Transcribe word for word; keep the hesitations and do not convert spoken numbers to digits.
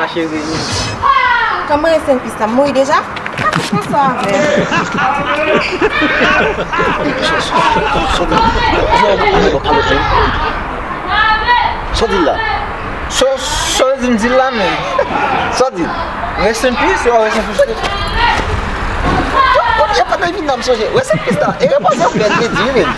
la, cheri. Kòman rest in peace la? M mouri deja? Sa ki pran sa avè? Sa w di la? Sa, sa w di m di la menm? Sa w di? Rest in peace, yo, rest in peace. Yo, yo, pandan vin nan m sonje. Rest in peace la. E repoze w pèdi, wi menm.